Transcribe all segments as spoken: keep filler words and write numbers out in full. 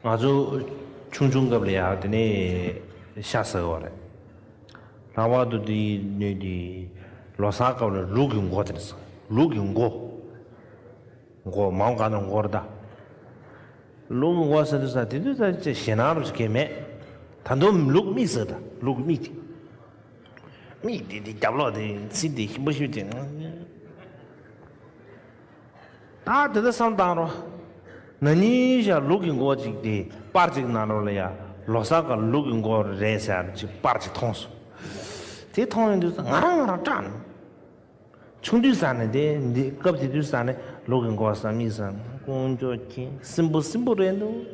ང་ཚོ་ཆུང་ཆུང་སྐབས་ལ་ཡང་དེ་ནས་ཤ་ཟ་གི་ཡོད་རེད། ལྷག་པར་དུ་དེ་ནས་དེ་ལོ་གསར་སྐབས་ལ་ལུག་གི་མགོ་དེ་ནས་ཟ། ལུག་གི་མགོ། མགོ་མང་ག་ནས་མགོ་རེད་ད། ལུག་གི་མགོ་ཟ་དུས་ཟ་དེ་དུས་ཟ་ཅེས་ཞེད་སྣང་རུ་ཅིག་གས་མེད། ད་དུང་ལུག་མིག་ཟ་ད་ལུག་མིག་དེ། མིག་དེ་དེ་རྒྱབ་ལོག་དེ་ཚིག་དེ་ཞིམ་པོ་ཞིག་དེ། ད་དེ་ལྟར་བསམ་བཏང་རོགས། ན་ནིང་ཞག་ལུག་གི་མགོ་ཅིག་དེ་པར་ཅིག་ནང་ལོགས་ལ་ཡ། ལོ་གསར་ག་ལུག་གི་མགོ་རེད་ཟེར་ཅིག་པར་ཅིག་མཐོང་སོང་། དེ་མཐོང་ཡོང་དུས་ང་རང་ང་རང་སྐྲག་ནས། ཆུང་དུས་ས་ནས་དེ་འདི་སྐབས་དེ་དུས་ས་ནས་ལུག་གི་མགོ་ཟ་མིག་ཟ་ཀུན་སྐྱོ་ཁྱེད་སྲིན་པོ་སྲིན་པོ་རེད་འདུག་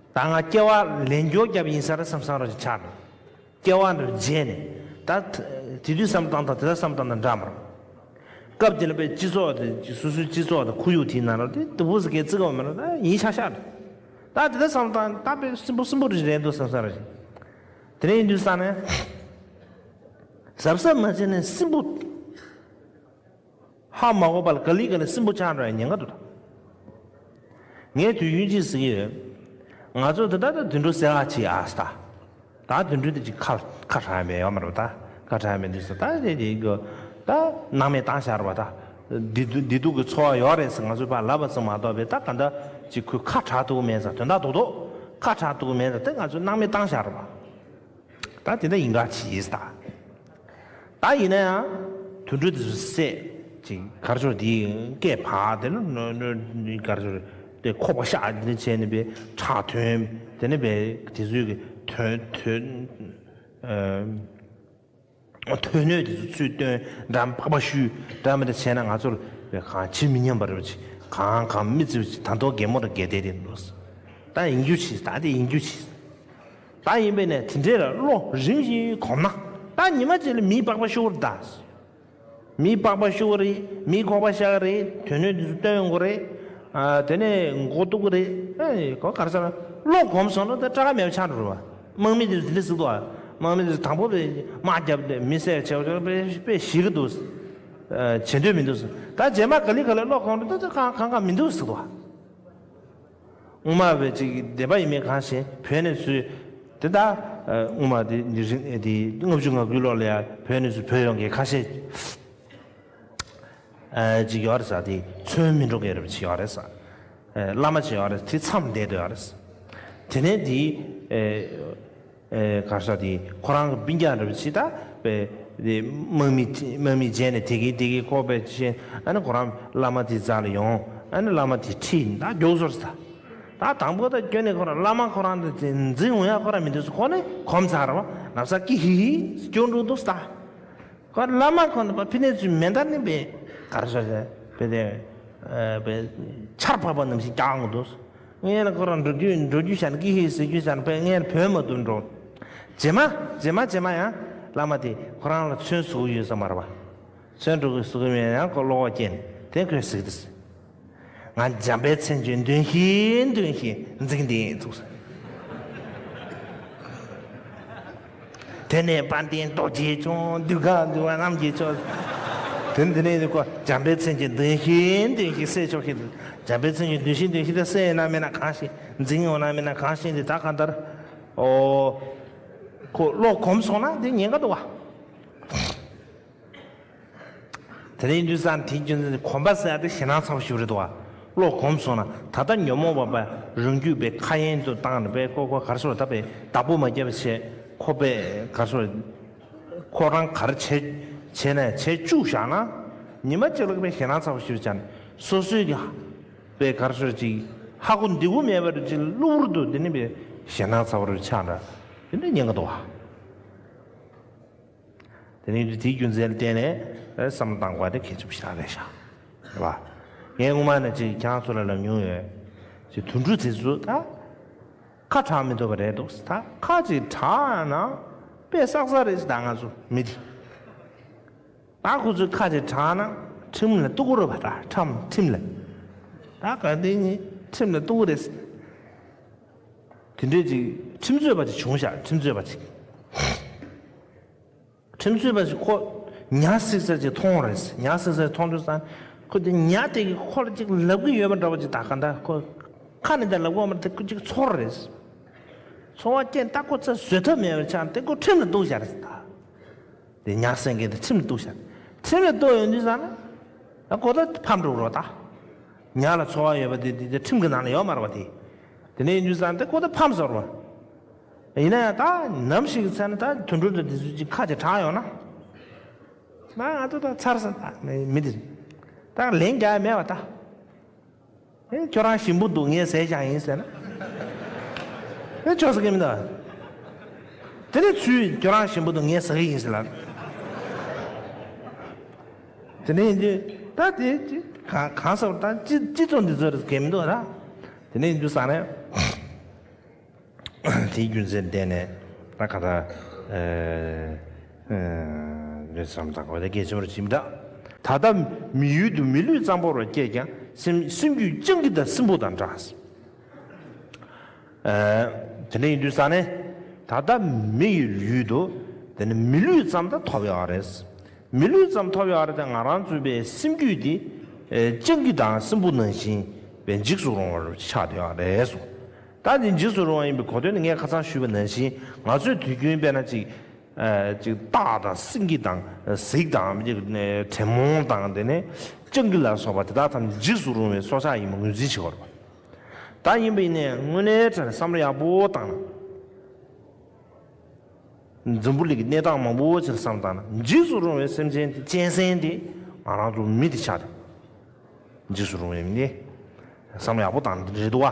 ད་ང་སྐྱེ་བ་ལན་འགྱོག་རྒྱབ་ཡིན་ས་རེད་བསམ་བསམ་རོགས་ཅིག་ཆགས་འདུག་སྐྱེ་བ་འདིར་བརྗེས་ནས་ད་དེ་དུས་བསམ་སྟངས་དང་དེ་ལྟར་བསམ་སྟངས་དང་འདྲ་མ་རེད། སྐབས་དེ་ལ་པའི་སྤྱི་ཚོགས་དེ་སོ་སོའི་སྤྱི་ཚོགས་དང་ཁོར་ཡུག་དེའི་ནང་ལ་དེ་དུ་བུ་ཟེར་མཁན་བརྩི་གི་མ་རེད། ད་ཡིན་ཤག་ཤག་རེད། ད་དེ་ལྟར་བསམ་སྟངས་ད་པའི་སྲིན་པོ་སྲིན་པོ་རེད་རེད་འདུག་བསམ་བསམ་རེད། དེ་ནས་ཡིན་དུས་ས་ནས་གཟབ་གཟབ་མ་བྱས་ནས་སྲིན་པོ། ཧ་མ་གོ་བ་ལ་ག་ལེ་ག་ལེ་སྲིན་པོ་ཆགས་འགྲོ་ཡ་ཉེན་ཁ་འདུག་ད། ངས་དུས་རྒྱུན་ཅིག་ཟེར་གྱི་ཡོད། ང་ཚོ་དེ་ལྟར་ད་དུད་འགྲོ་བསད་ཨ་ཅི་ཨ་སི་ད། ད་དུད་འགྲོ་དེ་ཅིག་ཁ་ཁ་གྲག་མེད་ཡོད་མ་རེད་པ་ད། ཁ་གྲག་མེད་དུས་སུ་ད་དེ་དེ་གི་ད་སྣང་མེད་བཏང་བཞག་རེད་པ་ད། བདེ་སྡུག་བདེ་སྡུག་གི་ཚོར་བ་ཡོད་རེད་ཟེར་ང་ཚོས་ཕར་ལབ་པ་ཙམ་མ་གཏོགས་པའི་ད་ག་འདྲ་ཅིག་ཁོས་ཁ་གྲག་ཐུབ་ཀྱི་མེད་ཟེར། དོན་དག་རྡོག་རྡོག་ཁ་གྲག་ཐུབ་ཀྱི་མེད་ཟེར་དེ་ང་ཚོས་སྣང་མེད་བཏང་བཞག་རེད་པ། ད་དེ་འདྲ་ཡིན་ག་ཅི་ཡིན་ད། ད་ཡིན་ན་ཡང་དུད་འགྲོ་དེ་ཚོ་བསད་ཅིག་གར་ཆོར་དེ་སྐད་བག་དེ་ནི་གར་ཆོར་དེ་ཁོག་པ་ཤག་དེ་ནི་བྱས་ནི་པའི་ཁྲག་ཐོན། དེ་ནི་པའི་དེ་ཚོའི་གི་ཐོན་ཐོན་ཨ་ཐོན་སྣོད་དེ་ཚོ་ཚུར་བཏོན་འགྲམ་པགས་པ་བཤུས་འགྲམ་དེ་བྱས་ན་ང་ཚོར་པའི་གང་ཇི་མི་སྙམ་པ་རེད་པ་ཅིག་གང་གང་མི་བརྩི་བ་ཅིག་ད་མདོ་རྒན་མོ་ར་རྒན་དེ་རེད་འདུག་ད་ཡིན་རྒྱུ་ཅི་ད་དེ་ཡིན་རྒྱུ་ཅི། ད་ཡིན་པས་ནས་དེ་འདྲའི་ལ་བློ་རིམ་བཞིན་གོམས་ན་ད་ཉི་མ་གཅིག་ལ་མིའི་པགས་པ་བཤུ་བར་གདའ། མིའི་པགས་པ་བཤུ་བ་རེད། མིའི་ཁོག་པ་བཤག་གི་རེད། དོན་སྣོད་འདི་ཚོ་བཏོན་ཡོང་གི་རེད། ཨ་དེ་ནས་མགོ་གཏུག་གི་རེད། ཨེ་གོ་ག་རེ་ཟེར་ན་བློ་གོམས་སོང་ན་ད་སྐྲག་མེད་པ་ཆགས་འགྲོ་རེད་བ། དམག་མི་འདི་ཚོ་འདི་འདྲ་ཟེར་གི་འདུག་བ། དམག་མི་འདི་ཚོ་དང་པོ་དཔེ་དམག་བརྒྱབ་སྟེ་མི་བསད་བྱས་དཔེ་དཔེ་ཞེད་ཀྱི་འདུག་ཨ་བྱེད་འདོད་མི་འདུག་ད་རྗེས་མ་ག་ལེ་ག་ལེ་བློ་གོམས་འགྲོ་ད་ད་གང་གང་གང་མི་འདུག་ཟེར་གི་འདུག་བ། སྔོན་མ་བས་ཅིག་སྡེ་པ་ཡིན་མིན་གང་ཤེས་བོད་ནས་ཚུར་དེ་ད་སྔོན་མ་དེ་རིང་དེ་ལྔ་བཅུ་ང་དགུའི་ལོ་ལ་ཡ་བོད་ནས་ཚུར་བོད་ཡོང་མཁན་ཁ་ཤས་ཅིག་ཡོད་རེད་ས། དེ་ཚོན་མི་འགྲོ་མཁན་རེད་པ་ཅིག་ཡོད་རེད་ས། བླ་མ་ཅིག་ཡོད་རེད། དེ་མཚམས་བསྡད་དུ་ཡོད་རེད་ས། དེ་ནས་དེ། ཨེ་གར་ས་དེ་ཁོ་རང་གི་སྤུན་ཀྱག་འདྲ་བ་ཅིག་ད་པས་དེ་དམག་མི་དམག་མི་བྱས་ནས་དེ་གི་དེ་གི་ཁོ་པས་ཅི་ཨ་ནི་ཁོ་རང་བླ་མ་དེ་རྩ་ལ་ཡོང་། ཨ་ནི་བླ་མ་དེ་ཁྲིད་ད་མགྱོགས་ཟོར་ས། ད་དང་པོ་ད་སྐྱོན་ནས་ཁོ་རང་བླ་མ་ཁོ་རང་དེ་འཛིན་འོང་ཡ་ཁོ་རང་མི་འདུག་ས། ཁོ་ནི་གོམས་ཚར་བ་ན་བཟའ་ཀི་ཧི་ཧི་སྐྱོན་འགྲོ་འདུག་ས། ད་ཁོ་བླ་མ་ཁོ་ནི་པ་ཕི་ནས་ཚུལ་མེ་མདའ་ནི་པས་གར་ས་ས་པས་དེ་པས་ཆར་ཕབ་པ་ནམ་ཞིག་རྒྱག་འོང་འདུག་ས། ངས་ལ་ཁོ་རང་འགྲོ་རྒྱུ་འགྲོ་རྒྱུ་བྱས་ན་ཀི་ཧི་ཟེར་རྒྱུ་བྱས་ན་ཕ་ངས་ལ་བོད་མ་འདུག་འགྲོ། རྗེས་མ་རྗེས་མ་རྗེས་མ་ཡང་བླ་མ་དེ་ཁོ་རང་ལ་ཚོན་ཟུག་ཡོད་ས་མ་རེད་པ། ཚོན་འགྲོ་གི་ཟུག་གི་མེད་ཡང་ཁོ་བློ་ཁོག་སྐྱེས་ནས་དེ་ཁོས་ཟིག་དེ་ཟེར། ང་འཇམ་དཔལ་མཚན་བརྗོད་འདོན་བཞིན་འདོན་བཞིན་འཛིན་དེ་ཚུགས་ས། དེ་ནས་དཔལ་ལྡན་རྡོ་རྗེ་འཆང་གདུལ་དཀའ་འདུལ་བ་རྣམས་ཀྱི་མཆོག་དེ་དེ་ནས་ཁོ་འཇམ་དཔལ་མཚན་བརྗོད་འདོན་བཞིན་འདོན་བཞིན་གསལ་ཆོག་ཤེས་འདུག་འཇམ་དཔལ་མཚན་བརྗོད་འདོན་བཞིན་འདོན་བཞིན་དེ་གསལ་ཡོད་ན་མེད་ན་གང་ཤེས། འཛིན་ཡོད་ན་མེད་ན་གང་ཤེས། འདི་ད་གང་ལྟར་ཨོ་ཁོ་བློ་གོམས་སོང་ན་འདི་ཉེན་ཁ་འདུག་བ། དེ་རིང་དུས་སང་དེའི་རྒྱུ་མཚན་གོམས་པ་ཟེར་ཡ་དེ་ཞེད་སྣང་ཚ་པོ་ཞིག་རེད་འདུག་བ། བློ་གོམས་སོང་ན་ད་ལྟ་ཉོན་མོངས་པ་པ་རང་རྒྱུད་པའི་ཁ་ཡན་དུ་བཏང་ནས་པས་ཁོ་ཁོ་གར་སོང་ད་པས་བདག་པོ་མ་བརྒྱབ་པ་བྱས་ཁོ་པས་གར་སོང་ཁོ་རང་གར་བྱས་བྱས་ནས་བྱས་བཅུག་བཞག་ན་ཉི་མ་གཅིག་ལ་པས་ཞེད་སྣང་ཚ་པོ་ཞིག་ཆགས་ནས་སོ་སོའི་གི་པས་གར་སོང་ཅིག་ཧ་གོ་འདི་གུ་མེད་པ་རུ་ཅིག་གློ་བུར་དུ་དེ་ནི་པས་ཞེད་སྣང་ཚ་པོ་རུ་ཆགས་འདྲ་དེ་འདྲ་ཉེན་ཁ་འདུག་བ། དེ་ནས་དེའི་རྒྱུ་མཚན་ལ་བརྟེན་ནས་བསམ་བློ་བཏང་དགོས་པ་དེ་གལ་ཆེན་པོ་ཞེ་དྲག་རེད་ཤག་རེད་པ། ངས་སྔོན་མ་ནས་ཅིག་ཁྱེད་རང་ཚོ་ལ་ལབ་མྱོང་ཡོད། ཅིག་དུད་འགྲོ་དེ་ཚོ་ད་ཁ་གྲག་མི་ཐུབ་པ་རེད་འདུག་ད་ཁ་ཅིག་གྲག་ན་དཔེ་བསགས་ས་རེད་ཟེར། ད་ང་ཚོ་མི་དེ་ད་ཁོ་ཚོའི་ཁ་ཅིག་གྲག་ན་ཁྲིམས་ལ་གཏུག་གི་རེད་པ། ད་ཁྲམ་ཁྲིམས་ལ་ད་ག་དེ་ནི་ཁྲིམས་ལ་གཏུག་གི་རེད་ཟེར། དེ་འདྲས་ཅིག་ཁྲིམས་རྩོད་པ་ཅིག་བྱུང་ཤག་ཁྲིམས་རྩོད་པ་ཅིག་ཁྲིམས་རྩོད་པ་ཞིག་ཁོ་ཉ་སྲེག་ས་ཅིག་མཐོང་རེད། ཉ་སྲེག་ས་མཐོང་དུས་ཙང་ཁོ་དེ་ཉ་དེ་གི་ཁོ་ལ་ཅིག་ལབ་གི་ཡོད་པ་འདྲ་བ་ཅིག་ད་ག་འདྲ་ཁོ་ ཁ་ནས་ད་ལབ་གོ་མ་རེད། དེ་ཁོ་ཅིག་ཚོར་རེད། ཚོར་བ་སྐྱེས་ད་ཁོ་ཚ་བཟོད་ཐབས་མེད་པར་ཆགས་དེ་ཁོ་ཁྲིམས་ལ་གཏུགས་བཞག་རེད་ད། དེ་ཉག་སེང་གེ་དེ་ཁྲིམས་ལ་གཏུགས་བཞག་ཁྲིམས་ལ་གཏུགས་ཡོང་དུས་ཙང་ན་ད་ཁོ་ད་ཕམ་འགྲོ་རོགས་ད། ཉག་ལ་ཚོར་བ་ཡོད་པ་དེ་དེ་དེ་ཁྲིམས་ཀྱི་ནང་ལ་ཡོད་མ་རེད་པ་དེ། དེ་ནས་ཡིན་དུས་ཙང་དེ་ཁོ་ད་ཕམ་ཟེར་བ། ཡིན་ན་ཡང་ད་ནམ་ཞིག་གི་ཚེ་ན་ད་དུད་འགྲོ་དང་དེ་ཚོ་ཅིག་ཁ་ཅིག་གྲགས་ཡོང་ན། ང་ང་ཚོ་ད་ཚར་ས་ད་མི་མི་འདི་ད་ལན་རྒྱག་ཡ་མེད་པ་ད། ཨེ་ཁྱོད་རང་ཞིམ་པོ་འདུག་ངས་ཟས་རྒྱག་ཡིན་ཟེར་ན། ཨེ་ཁྱོད་ཟ་གི་མི་འདུག་དེ་ནས་ཚུལ་ཁྱོད་རང་ཞིམ་པོ་འདུག་ངས་ཟ་གི་ཡིན་ཟེར་ལ། དེ་ནས་ཡིན་དུས་ད་དེ་ཅི་གང་གང་ཟེར་ད་སྤྱི་སྤྱི་ཚོགས་འདི་ཚོ་རེད་གལ་མི་འདུག་ར། དེ་ནས་ཡིན་དུས་ས་ནས། དེའི་རྒྱུ་མཚན་བརྟེན་ནས་ད་ག་ད་ལུས་བསམ་དང་གོ་བདེ་སྐད་ཆེན་པོར་ཕྱིན་འདྲ། ད་ལྟ་མི་ཡུལ་དུ་མི་ལུས་ཙམ་པོར་སྐྱེས་ཀྱང་སེམས་སེམས་རྒྱུད་སྤྱང་ཀི་དང་སྲིན་པོ་དང་འདྲ། དེ་འདྲ་ཡིན་དུས་ས་ནས་ད་ལྟ་མི་ཡི་ཡུལ་དུ་དེ་ནི་མི་ལུས་ཙམ་དུ་ཐོབ་ཡོད་རེད། མི་ལུས་ཙམ་ཐོབ་ཡོད་རེད་དེ་ང་རང་ཚོའི་པའི་སེམས་རྒྱུད་དེ་སྤྱང་ཀི་དང་སྲིན་པོ་ནང་བཞིན་པའི་འཇིགས་སུ་རུང་བར་ཆགས་བསྡད་ཡོད་རེད་གསུངས། ད་འདི་འཇིགས་སུ་རུང་བ་ཡིན་པའི་གོ་དོན་ནི་ངས་ཁ་སང་ཞུས་པ་ནང་བཞིན་ང་ཚོས་དུས་རྒྱུན་དཔེར་ན་ཅིག་ཅིག་སྟག་དང་སེང་གེ་དང་གཟིག་དང་དྲེད་མོང་དང་དེ་ནས་སྤྱང་ཀི་ལ་སོགས་པ་དེ་དག་ཐམས་ཅད་འཇིགས་སུ་རུང་བའི་སྲོག་ཆགས་ཡིན་པ་ངོས་འཛིན་བྱེད་དགོས་རེད་པ། ད་ཡིན་པ་ཡིན་ནའི་དངོས་གནས་དྲང་བསམ་བློ་ཡག་པོ་བཏང་ན། འཛམ་བུ་གླིང་གི་གནས་སྟངས་མང་པོ་ཅིག་བསམ་བཏང་ན་འཇིགས་སུ་རུང་བའི་སེམས་ཅན་དེ་གཅན་གཟན་དེ་ང་རང་ཚོ་མི་དེ་ཆགས་ཏེ། འཇིགས་སུ་རུང་བའི་མི་དེ་བསམ་བློ་ཡག་པོ་བཏང་ན་འགྲིག་འདུག་བ།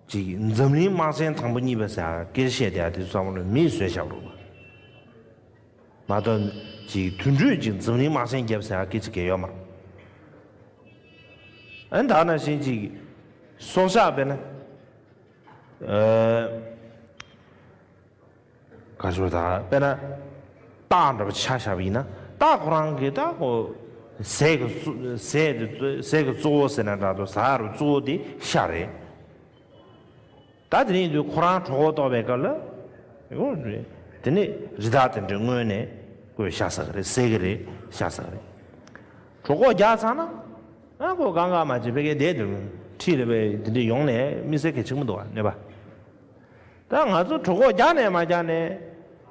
ཅིག་འཛམ་གླིང་དམག་ཆེན་དང་པོ་གཉིས་པ་ཟེར་སྐད་ཆ་བཤད་བསྡད་ཡ་དེ་ཚོ་བསམ་བློ་མིས་བཟོས་བཞག་རུང་བ། མ་གཏོགས་ཅིག་དུད་འགྲོས་ཅིག་འཛམ་གླིང་དམག་ཆེན་བརྒྱབ་ཟེར་ཡ་སྐད་ཆ་གང་ཡང་ཡོད་མ་རེད། ཨ་ནི་ད་ནང་བཞིན་ཅིག་སྲོག་ཆགས་དཔེར་ན། ཨ། ག་ཚོད་ད་དཔེར་ན། སྟག་འདྲ་པོ་ཆ་བཞག་པ་ཡིན་ན་སྟག་ཁོ་རང་གི་ད་ཁོ་ཟས་ཀྱི་གཙོ་ཟས་དེ་ཟས་ཀྱི་གཙོ་བོ་ཟེར་ན་འདྲ་འདུག་ཟ་ཡ་རུ་གཙོ་བོ་དེ་ཤ་རེད། ད་དེ་ནས་ཡིན་དུས་ཁོ་རང་གྲོད་ཁོག་ལྟོགས་པའི་སྐབས་ལ། དེ་ནས་རི་དྭགས་དེ་འདྲའི་སྔོན་ནས་ཁོས་ཤ་ཟ་གི་རེད། ཟས་ཀྱི་རེད། ཤ་ཟ་གི་རེད། གྲོད་ཁོག་རྒྱགས་ཚར་ན། ཨ་ཁོ་གང་ག་མ་བྱེད་ཕ་གིར་བསྡད་དུས་ཁྲིད་ལ་བས་དེ་འདྲ་ཡོང་ནས་མི་ཟེར་གལ་ཆེན་པོ་འདུག་བ་གནོད་པ། ད་ང་ཚོ་གྲོད་ཁོག་རྒྱགས་ནས་མ་རྒྱགས་ནས་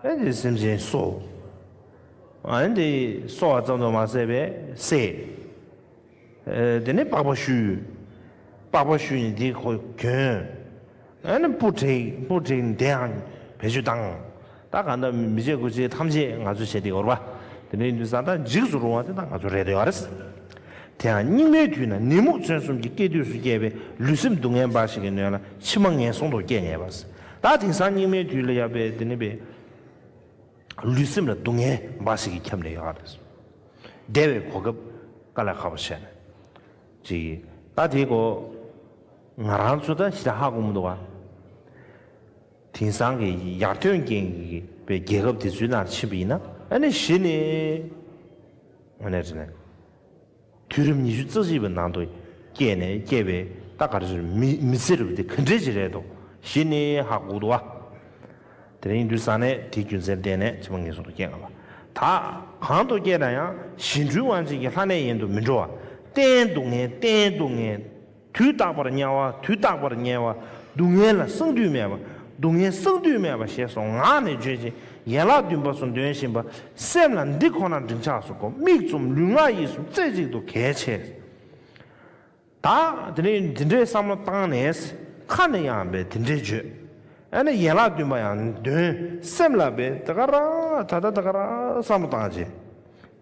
ཨེ་འདི་སེམས་ཅན་སོ། ཨ་ནི་འདི་སོ་བ་ཙམ་དུ་མ་ཟད་པའི་བསད། ཨེ་དེ་ནས་པགས་པ་བཤུས། པགས་པ་བཤུས་ནས་འདི་ཁོ་གྱོན། ཨ་ནི་སྤུ་བྲེགས་སྤུ་བྲེགས་ནས་དེའང་བེད་སྤྱོད་བཏང་། ད་གང་ལྟར་མི་བྱེད་དགུ་བྱེད་ཐམས་ཅད་ང་ཚོས་བྱས་ཏེ་ཡོད་རེད་པ། དེ་འདྲ་ཡིན་དུས་ཙང་ད་འཇིགས་སུ་རུང་བ་དེ་ད་ང་ཚོ་རེད་ཡོད་རེད། དེ་ཡང་སྙིགས་མའི་དུས་ན་ནད་མུག་མཚོན་གསུམ་གྱི་སྐྱེ་དུས་སུ་སྐྱེས་པའི་ལུས་སེམས་སྡུག་བསྔལ་འབའ་ཞིག་གི་སྣོད་ལ་མཆི་མ་ངན་སོང་དུ་སྐྱེ་ངེས་པ། ད་དེང་སང་སྙིགས་མའི་དུས་ལ་ཡོད་པའི་དེ་ནི་པའི་ལུས་སེམས་ལ་སྡུག་བསྔལ་འབའ་ཞིག་གིས་ཁྱབ་ནས་ཡོད་རེད། བདེ་བའི་གོ་སྐབས་དཀའ་ལས་ཁག་པོ་བྱས་ནས་ཅིག་ད་དེ་གོ་ང་རང་ཚོ་ད་ཞེ་དྲག་ཧ་གོ་མི་འདུག་བ། དེང་སང་གི་ཡར་ཐོན་ཅན་གྱི་པའི་རྒྱལ་ཁབ་དེ་ཚོའི་ནང་ཕྱིན་པ་ཡིན་ན་ཨ་ནི་གཞི་ནས་ཨ་ནི་རེད་ནས་དུས་རབས་ཉི་ཤུ་རྩ་གཅིག་པའི་ནང་དུ་སྐྱེས་ནས་སྐྱེས་པའི་ད་ག་རེ་ཟེར་མི་མི་ཚེ་རིང་པོ་དེ་ག་འདྲས་ཅིག་རེད་འདུག་གཞི་ནས་ཧ་གོ་འདུག་བ། དེ་རིང་དུས་ས་ནས་དེའི་རྒྱུ་མཚན་བརྟེན་ནས་ཕྱི་མ་ངེས་སོང་དུ་སྐྱེས་ང་ལ་ད་གང་དུ་སྐྱེས་ན་ཡང་གཞི་འགྲུལ་དབང་ཆེན་གྱི་ལྷ་གནས་ཡན་དུ་མི་འགྲོ་བ། གཏན་སྡུག་བསྔལ་གཏན་སྡུག་བསྔལ། དུས་རྟག་པར་དམྱལ་བ་དུས་རྟག་པར་དམྱལ་བ། སྡུག་བསྔལ་ལ་གསང་འདུས་མེད་པ། སྡུག་བསྔལ་གསང་འདུས་མེད་པ་ཞེས་སོགས་ངག་ནས་བརྗོད་ཅིང་ཡན་ལག་བདུན་པ་སོགས་འདོན་བཞིན་པ། སེམས་ལ་འདི་ཁོ་ན་འབྲིང་ཆགས་སུ་གོ། མིག་བཙུམ་ལུས་ངག་ཡིད་གསུམ་རྩེ་གཅིག་ཏུ་གལ་ཆེ། ད་དེ་ནས་འདི་འདྲའི་བསམ་བློ་བཏང་ནས་ཁ་ནས་ཡང་བས་དེ་འདྲའི་བརྗོད། ཨ་ནི་ཡན་ལག་བདུན་པ་ཡང་འདོན། སེམས་ལ་བས་ད་ག་ར་ད་ད་ད་ག་ར་བསམ་བློ་བཏང་བྱས།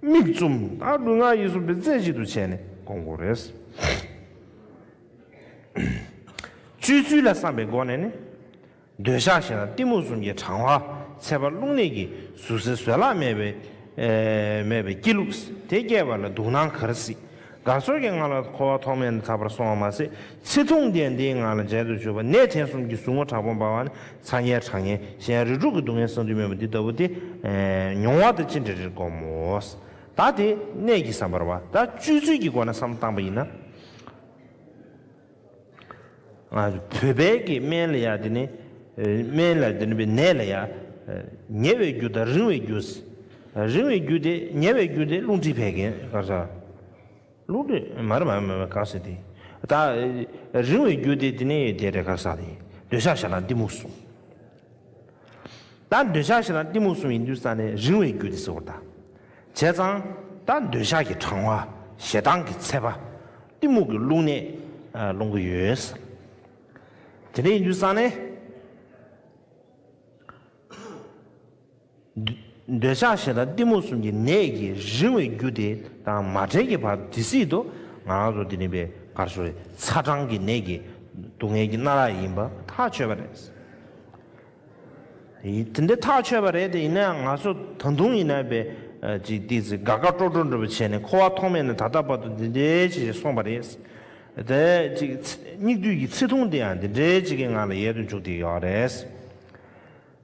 མིག་བཙུམ་ད་ལུས་ངག་ཡིད་གསུམ་པའི་རྩེ་གཅིག་ཏུ་བྱས་ནས་སྒོམ་དགོས་རེད། སྤྱོད་ཚུལ་ལ་བསམ་པའི་སྒོ་ནས་ནི། འདོད་ཆགས་ཞེ་སྡང་གཏི་མུག་གསུམ་གྱི་གྲང་བ་ཚད་པ་རླུང་ནད་ཀྱི་ཟུག་གཟེར་བཟོད་གླགས་མེད་པའི་ཨེ་མེད་པའི་སྐྱེ་ལུགས་དེ་སྐྱེས་པ་ལ་སྡུག་སྣང་ག་རེ་སྲིད། དགའ་ཚོར་གྱི་ངང་ལ་འཁོར་བ་ཐོག་མེད་ནས་ཐར་པར་སོང་བ་མ་ཟད་ཚེ་ཐུང་ལྡན་འདིའི་ངང་ལ་མཇལ་དུ་གྱུར་པ་ནད་ཐེན་གསུམ་གྱི་ཟུག་རྔུ་དྲག་པོ་འབར་བ་ནི་ཚ་དམྱལ་གྲང་དམྱལ་གཞན་རིགས་དྲུག་གི་སྡུག་བསྔལ་གསང་འདུས་མེད་པ་འདི་ལྟ་བུ་སྟེ། མྱོང་བ་དང་ཅི་འདྲ་རེ་སྒོམ་མོ། ད་དེ་གནས་ཀྱི་བསམ་པར་བ་ད་སྤྱོད་ཚུལ་གྱི་སྒོ་ནས་བསམ་བློ་བཏང་པ་ཡིན་ན། བོད་པའི་གི་སྨན་ལ་ཡ་དེ་ནི་སྨན་ལ་དེ་ནི་ནད་ལ་ཡ་ཉེ་བའི་རྒྱུ་དང་རིང་བའི་རྒྱུ། རིང་བའི་རྒྱུ་དེ་ཉེ་བའི་རྒྱུ་དེ་རླུང་མཁྲིས་བད་ཀན་ག་ས། རླུང་མཁྲིས་མ་རེད་མ་རེད་མ་རེད་ག་ས་དེ། ད་རིང་བའི་རྒྱུ་དེ་དེ་ནས་དེ་རེད་ཁ་ས་དེ་འདོད་ཆགས་ཞེ་སྡང་གཏི་མུག་གསུམ། ད་འདོད་ཆགས་ཞེ་སྡང་གཏི་མུག་གསུམ་ཡིན་དུས་ས་ནས་རིང་བའི་རྒྱུ་དེ་ཟེར་བ་ད། བྱས་ཙང་ད་འདོད་ཆགས་ཀྱི་གྲང་བ། ཞེ་སྡང་གི་ཚད་པ། གཏི་མུག་གི་རླུང་ནད་སློང་གི་ཡོད། དེ་འདྲ་ཡིན་དུས་ས་ནས། འདོད་ཆགས་ཞེ་སྡང་གཏི་མུག་གསུམ་གྱི་ནད་ཀྱི་རིང་བའི་རྒྱུ་དེ་དང་མ་བྲལ་གྱི་བར་དེ་སྲིད་དུ་ང་རང་ཚོ་འདི་ནི་པའི་གར་ཞོར་ཚ་གྲང་གི་ནད་ཀྱི་སྡུག་བསྔལ་གྱི་སྣ་རགས་ཡིན་པ་ཐག་ཆོད་པ་རེད། ཡིན་དེ་འདྲ་ཐག་ཆོད་པ་རེད་དེ་ཡིན་ན་ཡང་ང་ཚོ་ད་དུང་ཡིན་ན་པའི་ཅིག་ཏིག་ཙི་དགའ་དགའ་སྤྲོ་སྤྲོ་འདྲ་པོ་བྱས་ནས་འཁོར་བ་ཐོག་མེད་ནས་ད་ལྟ་བར་དུ་འདི་འདྲའི་ཅིག་སོང་པ་རེད། དེ་ཅིག་སྙིགས་དུས་ཀྱི་ཚེ་ཐུང་དེ་ཡང་འདི་འདྲའི་ཅིག་གི་ངང་ལ་ཡལ་དུ་འཇུག་བསྡད་ཡོད་རེད།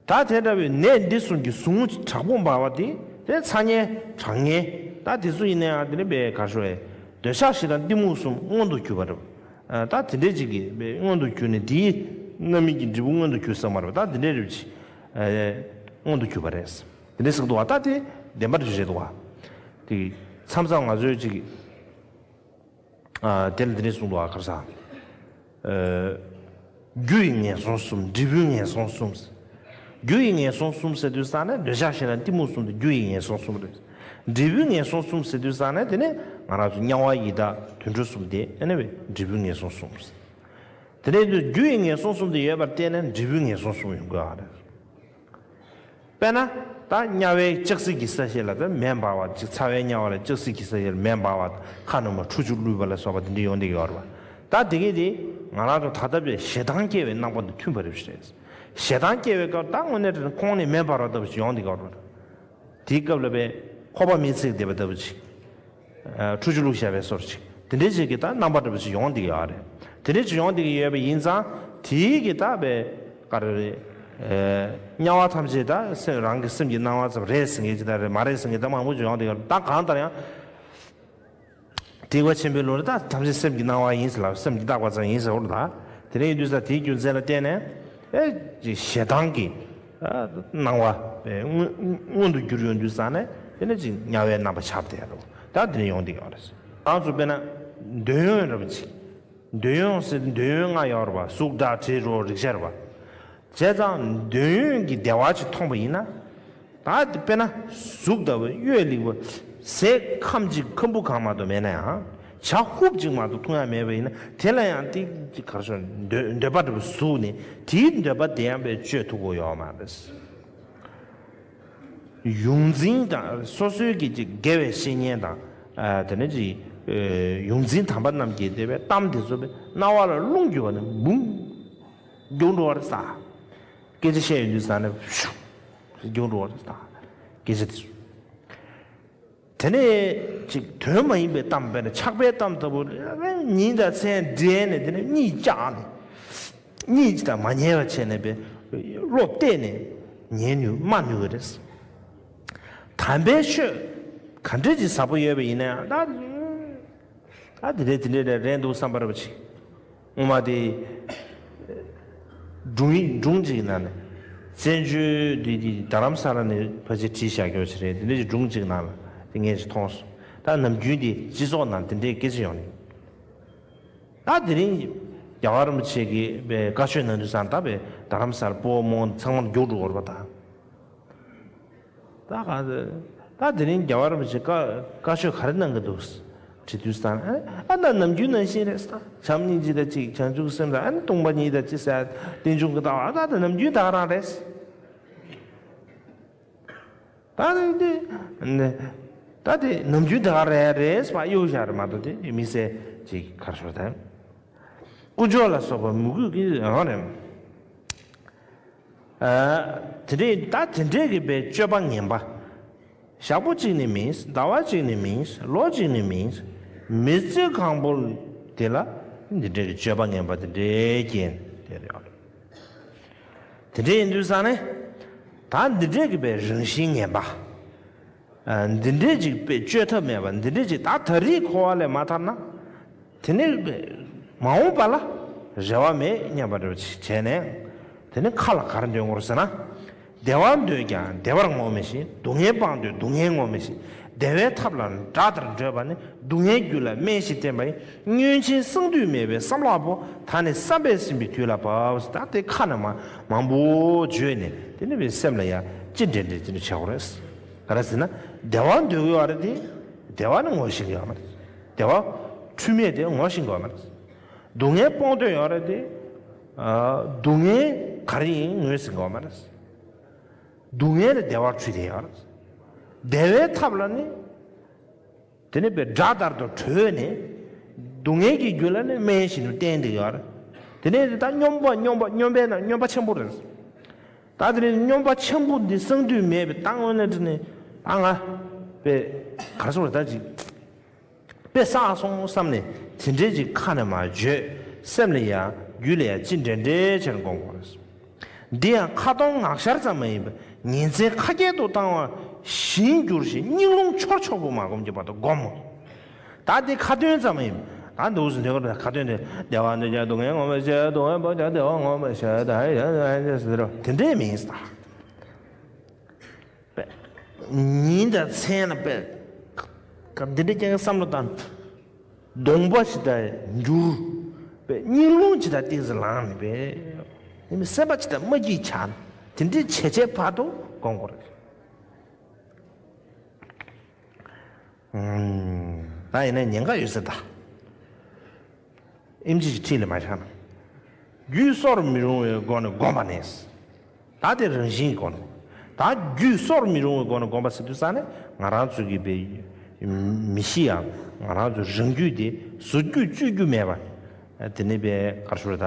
ད་དེ་འདྲ་བའི་ནད་འདི་གསུམ་གྱི་ཟུངས་དྲག་པོ་འབར་བ་དེ་དེ་ཚ་ངན་གྲང་ངན་ད་དེ་ཚོ་ཡིན་ན་ཡང་དེ་ནི་པའི་གར་ཤོར་བའི་འདོད་ཆགས་ཞེ་སྡང་གཏི་མུག་གསུམ་མངོན་དུ་གྱུར་པ་རེད། ད་དེ་འདྲའི་ཅིག་གི་པའི་མངོན་དུ་གྱུར་ནས་དེའི་རྣམ་སྨིན་གྱི་འབྲས་བུ་མངོན་དུ་གྱུར་ས་མ་རེད་པ། ད་དེ་འདྲའི་རེད་ཅིག་མངོན་དུ་གྱུར་པ་རེད། དེ་འདྲའི་ཟེར་འདུག་བ། ད་དེ་བདེན་པར་གྱུར་བྱས་འདུག་བ། དེ་མཚམས་མཚམས་ང་ཚོའི་ཅིག་ཨ། དེ་ལ་འདི་ནས་གསུངས་འདུག་ཨ། ཁར་ས། ཨ། རྒྱུ་ཡི་ངན་སོང་གསུམ། འབྲས་བུའི་ངན་སོང་གསུམ། རྒྱུ་ཡི་ངན་སོང་གསུམ་ཟེར་དུས་ཙ་ནས་འདོད་ཆགས་ཞེ་སྡང་གཏི་མུག་གསུམ་དེ་རྒྱུ་ཡི་ངན་སོང་གསུམ་རེད། འབྲས་བུའི་ངན་སོང་གསུམ་ཟེར་དུས་ཙ་ནས་དེ་ནི་ང་རང་ཚོ་དམྱལ་བ་ཡི་དྭགས་དུད་འགྲོ་གསུམ་དེ་ཨ་ནི་བས་འབྲས་བུའི་ངན་སོང་གསུམ། དེ་ནས་རྒྱུ་ཡི་ངན་སོང་གསུམ་དེ་ཡོད་པར་བརྟེན་ནས་འབྲས་བུའི་ངན་སོང་གསུམ་ཡོང་དགོས་ཨ་རེད། དཔེར་ན། ད་དམྱལ་བའི་ལྕགས་སྲེག་གི་ས་གཞི་ལ་ད་མེ་འབར་བ་ཅིག་ཚ་བའི་དམྱལ་བ་ལ་ལྕགས་སྲེག་གི་ས་གཞི་ལ་མེ་འབར་བ་ཁ་ནང་མ་ཁྲུ་ཆུ་བླུགས་པ་ལ་སོགས་པ་དེ་འདྲ་ཡོང་བསྡད་ཀྱི་ཡོད་རེད་བ། ད་དེ་གས་དེ་ང་རང་ཚོ་ད་ལྟ་བའི་ཞེ་སྡང་སྐྱེ་བའི་རྣམ་པ་དང་མཐུན་པ་རེད་ཞེས། ཞེ་སྡང་སྐྱེ་བའི་སྐབས་ད་དངོས་གནས་དྲན་ཁོང་ནས་མེ་འབར་བ་ལྟ་བུ་ཞིག་ཡོང་བསྡད་ཀྱི་ཡོད་རེད་བ། དེའི་སྐབས་ལ་བའི་ཁོག་པ་མེ་བརྩེགས་བསྡད་པ་ལྟ་བུ་ཅིག་ཁྲུ་ཆུ་བླུགས་བཞག་པའི་སོར་ཅིག་དེ་འདྲའི་ཅིག་གི་ད་རྣམ་པ་འདྲ་པོ་ཅིག་ཡོང་བསྡད་ཀྱི་ཡོད་རེད། དེ་འདྲའི་ཅིག་ཡོང་བསྡད་ཀྱི་ཡོད་པ་ཡིན་ཙང་དེའི་གི་ད་པའི་ག་རེ་རེད། དམྱལ་བ་ཐམས་ཅད་ད་སེམས་རང་གི་སེམས་ཀྱི་སྣང་བ་ཙམ་རེད་ཟེར་མཁན་ཅིག་ད་རེད་མ་རེད་ཟེར་མཁན་ད་མང་པོ་ཅིག་ཡོང་བསྡད་ཀྱི་ཡོད་རེད། ད་གང་ལྟར་ཡང་། དྲི་བ་ཆེན་པོའི་ལུགས་ལ་ད་ཐམས་ཅད་སེམས་ཀྱི་སྣང་བ་ཡིན་ཟེར་ལ་སེམས་ཀྱིས་བཏགས་པ་ཙམ་ཡིན་ཟེར་བ་རེད་ད། དེ་འདྲ་ཡིན་དུས་ད་དེའི་རྒྱུ་མཚན་ལ་བརྟེན་ནས་ཨེ་ཅིག་ཞེ་སྡང་གི་སྣང་བ་མངོན་མངོན་དུ་གྱུར་ཡོང་དུས་ཙང་ནས་དེ་ནས་ཅིག་དམྱལ་བའི་རྣམ་པ་ཆགས་བསྡད་རོ། ད་དེ་ནས་ཡོང་བསྡད་ཡོད་རེད། ང་ཚོ་དཔེར་ན་འདོད་ཡོན་རབ་ཅིག་འདོད་ཡོན་ཟེར་འདོད་ཡོན་ལྔ་ཡོད་རེད་པ། གཟུགས་སྒྲ་དྲི་རོ་རེག་བྱ་རེད་པ། བྱས་ཙང་འདོད་ཡོན་གྱི་བདེ་བ་ཅིག་མཐོང་པ་ཡིན་ན། ད་དཔེར་ན་གཟུགས་ལྟ་བུ་གཡོ་ལེགས་པོ་ཟས་ཁམ་གཅིག་ཁམ་བུ་གང་མ་གཏོགས་མེད་ན་ཡང་ཇ་ཧུབ་གཅིག་མ་གཏོགས་འཐུང་ཡ་མེད་པ་ཡིན་ན་དེ་ལ་ཡང་ཏིག་ཅིག་གར་སོང་འདོད་འདོད་པ་འདྲ་པོ་ཟུག་ནས་དེའི་འདོད་པ་དེ་ཡང་པས་སྤྱོད་ཐུབ་ཀྱི་ཡོད་མ་རེད། ཡོངས་འཛིན་དང་སོ་སོའི་གི་ཅིག་དགེ་བའི་བཤེས་གཉེན་དང་དེ་ནས་ཅིག་ཡོངས་འཛིན་དམ་པ་རྣམས་ཀྱིས་དེ་བས་གཏམ་དེ་ཚོ་པས་རྣ་བ་ལ་རླུང་རྒྱུ་བ་ནི་འབུམ་རྒྱུག་འགྲོ་བ་རེད་ས། སྐད་ཆ་བཤད་ཡོང་དུས་ཙང་ནས་ཤུགས་རྒྱུག་འགྲོ་བ་རེད་ད། སྐད་ཆ་དེ་ཚོ། དེ་ནས་ཅིག་དོན་མ་ཡིན་པའི་གཏམ་དཔེར་ན་ཆགས་པའི་གཏམ་ལྟ་བུ་ཉིན་དང་མཚན་འབྲེལ་ནས་དེ་ནས་གཉིད་བཅག་ནས་གཉིད་ཅིག་དང་མ་ཉལ་བ་བྱས་ནས་པའི་བློ་གཏད་ནས་ཉལ་ནུས་སྨྲ་ནུས་པ་རེད། དམ་པའི་ཆོས་ག་འདྲས་ཅིག་ཟབ་པོ་ཡོད་པ་ཡིན་ན་ཡང་ད། ཨ་དེ་འདྲས་དེ་འདྲས་རེད་རེད་འདུག་བསམ་པ་རེད་པ་ཅིག་སྔོན་མ་དེ་སྒྲུང་ཡིག་སྒྲུང་གཅིག་ནང་ནས་བཙན་བྱོལ་འདི་འདི་རྡ་རམ་ས་ལ་ནས་ཕལ་ཆེར་བྲིས་བཞག་རྒྱུ་ཞིག་རེད། དེ་འདྲས་ཀྱི་སྒྲུང་གཅིག་ནང་ལ་དེ་ངས་ཅིག་མཐོང་སོང་། ད་ནམ་རྒྱུན་དེ་སྤྱི་ཚོགས་ནང་དེ་འདྲས་སྐད་ཆ་ཡོང་ནས་ད་དེ་རིང་རྒྱལ་བ་རིན་པོ་ཆེ་གིས་པའི་བཀའ་ཆོས་གནང་དུས་ཙང་ད་པའི་རྡ་རམ་ས་ལ་སྤོ་བོ་རྨོ་མོ་ཚང་མ་རྒྱུགས་འགྲོ་བར་པ་དང་། ད་ག་ད་དེ་རིང་རྒྱལ་བ་རིན་པོ་ཆེ་བཀའ་བཀའ་ཆོས་ག་རེ་གནང་གི་འདུག་དྲི་དུས་ཙང་ཨ་ད་ནམ་རྒྱུན་ནང་བཞིན་རེད་ད། བྱམས་སྙིང་རྗེ་དང་གཅིག་བྱང་ཆུབ་སེམས་དང་ཨ་ནི་སྟོང་པ་ཉིད་དང་གཅིག་ཟེར་རྟེན་འབྱུང་གི་ལྟ་བ་ཨ་ད་ད་ནམ་རྒྱུན་ད་ག་རང་རེད། ད་དེ་ད་དེ་ནམ་རྒྱུན་ད་ག་རེད་རེད་པ་གཡུག་བཞག་རེད་མ་གཏོགས་དེ་མི་ཟེར་ཅིག་གར་ཤོར་ད། དཀོན་མཆོག་ལ་སོགས་པ་མོས་གུས་ཀྱི་ཡང་རེད། དེ་འདྲས་ད་དེ་འདྲས་ཀྱི་པའི་སྤྱོད་པ་ངན་པ། ཞག་པོ་གཅིག་ནི་མིན། ཟླ་བ་གཅིག་ནི་མིན། ལོ་གཅིག་ནི་མིན། མི་ཚེ་གང་པོ་དེ་ལ་འདི་འདྲས་ཀྱི་སྤྱོད་པ་ངན་པ་དེ་འདྲས་སྐྱེས་དེ་རེད། དེ་འདྲས་ཡིན་དུས་ཙང་ནས་ད་འདི་འདྲས་ཀྱི་པའི་རང་བཞིན་ངན་པ། འདི་འདྲས་ཅིག་དཔེ་བཅོས་ཐབས་མེད་པ་འདི་འདྲས་ཅིག་ད་ད་རེས་འཁོར་བ་ལས་མ་ཐར་ན། དེ་ནས་མ་འོངས་པ་ལ་རེ་བ་མེད་སྙམ་པ་འདྲ་བོ་ཅིག་བྱས་ནས། དེ་ནས་མཁའ་ལ་ག་རེ་འདོན་དགོས་ཟེར་ན། བདེ་བ་འདོད་ཀྱང་བདེ་བར་ངོམས་མི་ཤེས། སྡུག་བསྔལ་སྤང་འདོད་སྡུག་བསྔལ་ངོམས་མི་ཤེས། བདེ་བའི་ཐབས་ལ་དགྲ་ལྟར་བགྲོད་པ་ནི། སྡུག་བསྔལ་རྒྱུ་ལ་སྨན་ཞིག་བསྟེན་པ་ཡིན། སྔོན་ཆད་གསང་འདུས་མེད་པའི་བསམ་བརླག་པོ། ད་ནི་བསམ་པས་ཟིན་པའི་དུས་ལ་བབ། ད་དེ་ཁ་ནས་མ་མང་པོ་བརྗོད་ནས། དེ་ནི་བའི་སེམས་ལ་ཡང་ཅི་འདྲེ་འདྲེ་ཅི་འདྲ་བྱེད་དགོས་རེད། ག་རེ་ཟེར་ན། བདེ་བ་འདོད་ཀྱི་ཡོད་རེད་དེ། བདེ་བ་ནི་ངོ་ཤེས་ཀྱི་ཡོད་མ་རེད། བདེ་བ་འཁྲུལ་མེད་དེ་ངོ་ཤེས་ཀྱི་ཡོད་མ་རེད། སྡུག་བསྔལ་སྤོང་འདོད་ཡོད་རེད་དེ། སྡུག་བསྔལ་ག་རེ་ཡིན་ངོས་ཟིན་གྱི་ཡོད་མ་རེད། སྡུག་བསྔལ་ལས་བདེ་བར་འཁྲུལ་བསྡད་ཡོད་རེད། བདེ་བའི་ཐབས་ལ་ནི། དེ་ནི་བའི་དགྲ་ལྟར་དུ་བགྲོད་ནས། སྡུག་བསྔལ་གྱི་རྒྱུ་ལ་ནི་སྨན་བཞིན་དུ་བསྟེན་བསྡད་ཡོད་རེད། དེ་ནས་ད་སྨྱོན་པ་སྨྱོན་པ་སྨྱོན་པས་ན་སྨྱོན་པ་ཆེན་པོ་རེད། ད་དེ་ནས་སྨྱོན་པ་ཆེན་པོ་འདི་གསང་འདུས་མེད་པའི་ད་དངོས་གནས་དྲི་ནས་ད་ང་བའི་གར་སོང་རེད་ད་ཅིག་དཔེ་བསགས་སོང་བསམ་ནས་དེ་འདྲའི་ཅིག་ཁ་ནས་མ་བརྗོད། སེམས་ལ་ཡང་རྒྱུད་ལ་ཡང་ཅི་འདྲེ་འདྲེ་བྱས་ནས་སྒོམ་དགོས་རེད། འདི་ཡང་ཁ་སྟོང་ངག་ཤར་ཙམ་མ་ཡིན་པར་ཉིན་མཚན་ཁ་སྐད་དུ་བཏང་བ་བཞིན་འགྱུར་ཞིང་སྙིང་རླུང་འཆོར་འཆོར་པོ་མ་སྒོམ་གྱི་བར་དུ་སྒོམ་མོ། ད་འདི་ཁ་ཏོན་ཙམ་མ་ཡིན། ད་འདུག་སེ་འདོད་ཁ་ཏོན་དེ་བདེ་བ་འདོད་ཀྱང་སྡུག་བསྔལ་ངོ་མ་ཤེས། སྡུག་བསྔལ་སྤོང་ཀྱང་བདེ་བ་ངོ་མ་ཤེས། ད་ཡ་ཡ་ཡ་ཟེར་རོ་དེ་འདྲས་མིན་ས། པས། ཉིན་དང་མཚན་ལ་པས། ག་འདི་འདྲའི་རྐྱེན་བསམ་བློ་བཏང་། གདོང་པ་ཞིག་དང་འགྱུར། པས་སྙིང་རླུང་ཅིག་དང་ཏིག་ཙམ་ལངས་ནས་པས། ཡིན་ནི་སེམས་པ་ཅིག་དང་མ་སྐྱིད་ཆགས། དེ་འདྲའི་བྱས་བྱས་བར་དུ་སྒོམ་དགོས་རེད། ད་ཡིན་ན་ཉེན་ཁ་ཡོད་ཟེར་ད། ཨེམ་ཆི་ཞིག་ཁྲིད་ལས་མ་བཞག་ན། རྒྱུད་སོར་མི་རུང་བའི་སྒོ་ནས་བསྒོམ་པ་ནི། ད་དེ་རང་བཞིན་གྱི་སྒོ་ནས། ད་རྒྱུད་སོར་མི་རུང་བའི་སྒོ་ནས་བསྒོམ་པ་ཟེར་དུས་ཙང་ནས་ང་རང་ཚོ་གི་པའི་མི་ཤི་ཡང་ང་རང་ཚོ་རང་རྒྱུད་དེ་གཟུགས་རྒྱུད་བཅོས་རྒྱུ་མེད་པ། དེ་ནི་པའི་གར་ཤོར་ད།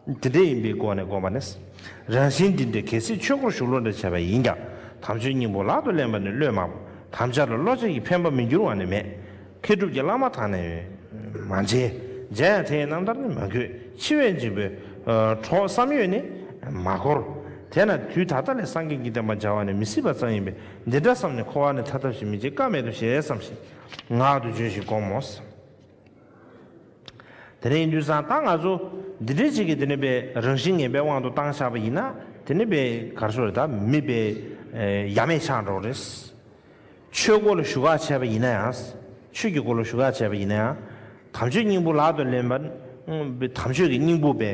དེ་འདྲ་ཡིན་པའི་སྒོ་ནས་བསྒོམ་པ་ནི། རང་བཞིན་འདི་འདྲའི་གལ་སྲིད་ཆོས་སྒོར་ཞུགས་ལོ་འདྲ་བྱས་པ་ཡིན་ཀྱང་དམ་ཆོས་སྙིང་པོ་ལག་ཏུ་ལེན་པ་ནི་བློས་མ་བབ། དམ་བཅའ་ལ་བློ་འཆར་གྱི་འཕེན་པ་མི་འགྱུར་བ་ནི་མེད། མཁས་གྲུབ་ཀྱི་བླ་མ་དང་ནི་མ་མཇལ། མཇལ་ཡང་དེའི་རྣམ་ཐར་ནི་མ་གོ། འཆི་བས་འཇིགས་པའི་གྲོགས་བསམ་ཡོད་ནི་མ་འཁོར། དེས་ན་དུས་ད་ལྟ་ལས་སངས་རྒྱས་ཀྱི་བསྟན་པ་སྦྱར་བ་ནི་མི་སྲིད་པ་ཙམ་ཡིན་པས་འདི་འདྲ་བསམ་ནས་འཁོར་བ་ནི་ཐར་ཐབས་ཤིག་མི་བྱེད་ཀ་མེད་དོ་ཞེས་བསམ་ཞིང་ངག་ཏུ་བརྗོད་ཅིང་བསྒོམ་མོ། དེ་ནས་ཡིན་དུས་ཙང་ད་ང་ཚོ་འདི་འདྲའི་ཅིག་གི་དེ་ནས་པའི་རང་བཞིན་ངན་པའི་དབང་དུ་བཏང་བཞག་པ་ཡིན་ན་དེ་ནས་པའི་གར་སོ་རེ་ད་མི་པའི་ཡ་མེད་ཆགས་འགྲོ་རེད། ཆོས་སྒོ་ལ་ཞུགས་ཁ་བྱས་པ་ཡིན་ན་ཡང་། ཆོས་ཀྱི་སྒོ་ལ་ཞུགས་ཁ་བྱས་པ་ཡིན་ན་ཡང་། དམ་ཆོས་སྙིང་པོ་ལག་ཏུ་ལེན་པ། དམ་ཆོས་ཀྱི་སྙིང་པོ་པའི་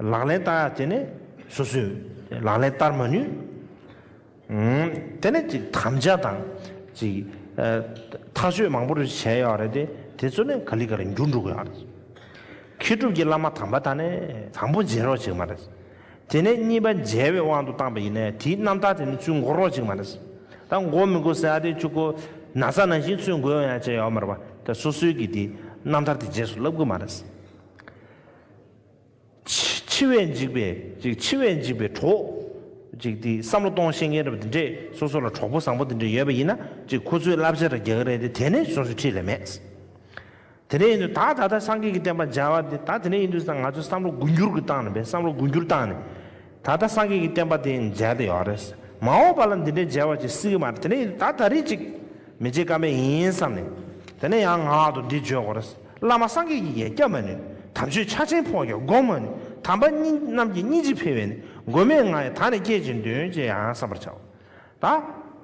ལག་ལེན་བསྟར་ཡ་དེ་ནས་སོ་སོས་ལག་ལེན་བསྟར་མ་ནུས། དེ་ནས་ཅིག་དམ་བཅའ་དང་ཅིག་ཐག་གཅོད་མང་པོ་རེ་བྱས་ཡོད་རེད་དེ་དེ་ཚོ་ནས་ག་ལེ་ག་ལེ་འགྱུར་འགྲོ་གི་ཡོད་རེད། མཁས་གྲུབ་ཀྱི་བླ་མ་དམ་པ་དང་ནས་དང་པོ་མཇལ་རོགས་བྱེད་མ་རེད། དེ་ནས་གཉིས་པ་མཇལ་བའི་དབང་དུ་བཏང་པ་ཡིན་ནའི་དེའི་རྣམ་ཐར་དེ་ནི་ཚུར་འགོར་རོགས་བྱེད་མ་རེད། ད་འགོར་མི་འགོར་ཟེར་ཡ་དེ་ཆུ་ཁོ་ན་ཚ་ནང་བཞིན་ཚུར་འགོར་ཡོང་ཡ་བྱས་ཡོད་མ་རེད་པ། ད་སོ་སོའི་གི་དེ་རྣམ་ཐར་དེ་རྗེས་སུ་ལབ་གི་མ་རེད། འཆི་འཆི་བས་འཇིགས་པའི་ཅིག་འཆི་བས་འཇིགས་པའི་གྲོགས། ཅིག་དེ་བསམ་བློ་གཏོང་ཤེས་མཁན་འདྲ་པོ་དེ་འདྲས་སོ་སོ་ལ་གྲོགས་པོ་བཟང་པོ་དེ་འདྲས་ཡོད་པ་ཡིན་ན་ཅིག་ཁོ་ཚོས་བསླབ་བྱ་ར་རྒྱག་གི་རེད་དེ་དེ་ནས་སོ་སོའི་འཁྲིས་ལ་མེད། དེ་འདྲས་ཡིན་དུས་ད་ད་ལྟ་སངས་རྒྱས་ཀྱི་བསྟན་པ་མཇལ་བ་དེ་ད་དེ་འདྲས་ཡིན་དུས་ང་ཚོས་བསམ་བློ་འགུལ་འགྱུར་གྱི་བཏང་ནས་པས་བསམ་བློ་འགུལ་འགྱུར་བཏང་ནས་ད་ལྟ་སངས་རྒྱས་ཀྱི་བསྟན་པ་དེ་མཇལ་བསྡད་ཡོད་རེད། མ་འོངས་པ་ལ་འདི་འདྲས་མཇལ་བ་ཅིག་སྲིད་ཀྱི་མ་རེད། དེ་འདྲས་ཡིན་དུས་ད་ད་རེས་ཅིག་མི་བྱེད་ཀ་མེད་ཡིན་བསམ་ནས་དེ་ནས་ཡང་ངག་ཏུ་འདི་བརྗོད་དགོས་རེད། བླ་མ་སངས་རྒྱས་ཀྱིས་ཀྱང་སྐྱབས་མ་ནུས། དམ་ཆོས་ཕྱག་ཆེན་ཕོག་ཀྱང་སྒོམ་མ་ནུས། དམ་པ་གཉིས་རྣམས་ཀྱིས་སྙིང་རྗེ་འཕེལ་བས་ནི། མགོན་མེད་ང་ཡི་ད་ནི་སྐད་ཅིག་འདོན་ཅེས་ཡང་བསམ་པར་བྱའོ། ད་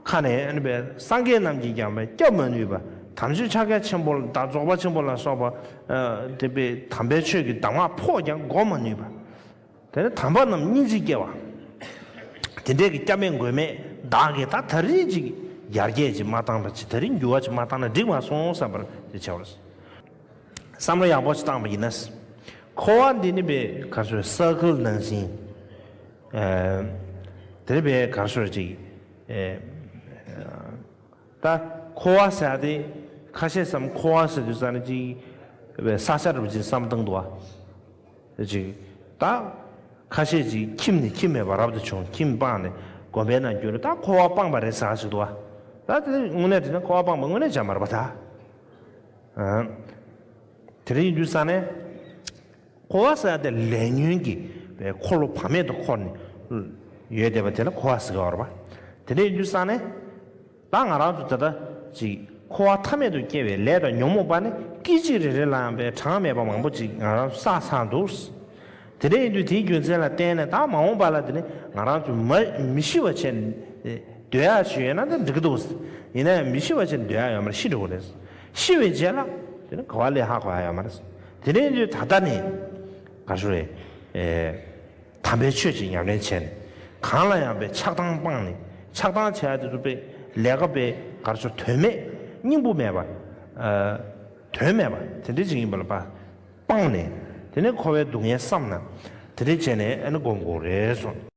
ཁ་ནས་ཨ་ནི་པའི་སངས་རྒྱས་རྣམས་ཀྱིས་ཀྱང་པའི་སྐྱབས་མ་ནུས་པ། དམ་ཆོས་ཕྱག་རྒྱ་ཆེན་པོ་ལ་ད་རྫོགས་པ་ཆེན་པོ་ལ་སོགས་པ་དེ་པའི་དམ་པའི་ཆོས་ཀྱི་གདམས་ངག་ཕོག་ཀྱང་སྒོམ་མ་ནུས་པ། དེ་ནས་དམ་པ་རྣམས་སྙིང་རྗེ་སྐྱེ་བ། དེ་འདྲའི་གི་སྐྱབས་མེད་མགོན་མེད་བདག་གིས་ད་ད་རེས་ཅིག་ཡར་རྒྱས་ཅིག་མ་བཏང་བ་ཅིག་ད་རེས་འགྱུར་བ་ཅིག་མ་བཏང་ན་འགྲིག་མ་སོང་བསམ་པར་དེ་བྱ་བར། བསམ་བློ་ཡག་པོ་ཞིག་བཏང་པ་ཡིན་ན། འཁོར་བ་འདི་ནི་པའི་ག་ཚོད་ས་ཁུལ་ནང་བཞིན། དེ་ནི་པའི་ག་ཚོད་ཅིག་ད་འཁོར་བ་ཟེར་ཏེ་ཁ་ཤས་སམ་འཁོར་བ་ཟེར་དུས་ཙ་ནི་ཅིག་ས་ཆ་རུ་ཅིག་བསམ་བཏང་འདུག་ཨ། ཅིག་ད་ཁ་ཤས་ཅིག་ཁྱིམ་ནས་ཁྱིམ་མེད་པ་རབ་ཏུ་བྱུང་ཁྱིམ་སྤངས་ནས་དགོན་པའི་ནང་བསྐྱོད་ནས་ད་འཁོར་བ་སྤངས་པ་རེད་ཟེར་ཞིག་འདུག་ཨ། ད་དེ་དངོས་གནས་དྲིས་ན་འཁོར་བ་སྤངས་པ་དངོས་གནས་བྱ་མ་རེད་པ་ད། དེ་རིང་ཡིན་དུས་ཙ་ནས། འཁོར་བ་ཟེར་ཡ་དེ་ལས་ཉོན་གྱི་འཁོར་ལོ་བག་མེད་དུ་འཁོར་ནས་ཡོད་བསྡད་པ་དེ་ལ་འཁོར་བ་ཟེར་གི་ཡོད་རེད་པ། དེ་འདྲ་ཡིན་དུས་ཙང་ནས་ད་ང་རང་ཚོ་ད་ལྟ་ཅིག་འཁོར་བ་མཐའ་མེད་དུ་སྐྱེ་བའི་ལས་དང་ཉོན་མོངས་པ་ནི་སྐད་ཅིག་རེ་རེ་ལའང་པའི་གྲངས་མེད་པ་མང་པོ་ཅིག་ང་རང་ཚོ་བསགས་ཚར་འདུག་དེ་འདྲ་ཡིན་དུས་དེའི་རྒྱུ་མཚན་ལ་བརྟེན་ནས་ད་མ་འོངས་པ་ལ་དེ་ནི་ང་རང་ཚོ་མ་མི་ཤི་བ་བྱས་ནས་ སྡོད་ཡག་ཅིག་ཡོད་ན་ད་འགྲིག་གི་འདུག། ཡིན་ན་ཡང་མི་ཤི་བ་ཅིག་སྡོད་ཡག་ཡོད་མ་རེད། ཤི་འགྲོ་གི་རེད། ཤི་བའི་རྗེས་ལ་དེ་ནི་ག་བ་ལས་ཧ་གོ་ཡག་ཡོད་མ་རེད། དེ་ནས་དུས་ད་ལྟ་ནས་ག་རེ་ཞུ་རེད། ཨེ། དམ་པའི་ཆོས་ཀྱི་ཉམས་ལེན་བྱས་ནས། གང་ལ་ཡང་པའི་ཆགས་སྡང་སྤངས་ནས། ཆགས་སྡང་བྱས་ཏེ་ཚུ་པའི་ལས་ཀ་པའི་ག་རེ་ཞུ། དོན་མེད་སྙིང་པོ་མེད་པ། ཨ། དོན་མེད་པ་དེ་འདྲ་ཅིག་ཡིན་པ་ལ་པ། སྤངས་ནས། དེ་ནས་འཁོར་བའི་སྡུག་བསྔལ་བསམ་ན། དེ་འདྲ་བྱས་ནས་ཨ་ནི་སྒོམ་དགོས་རེད་གསུངས།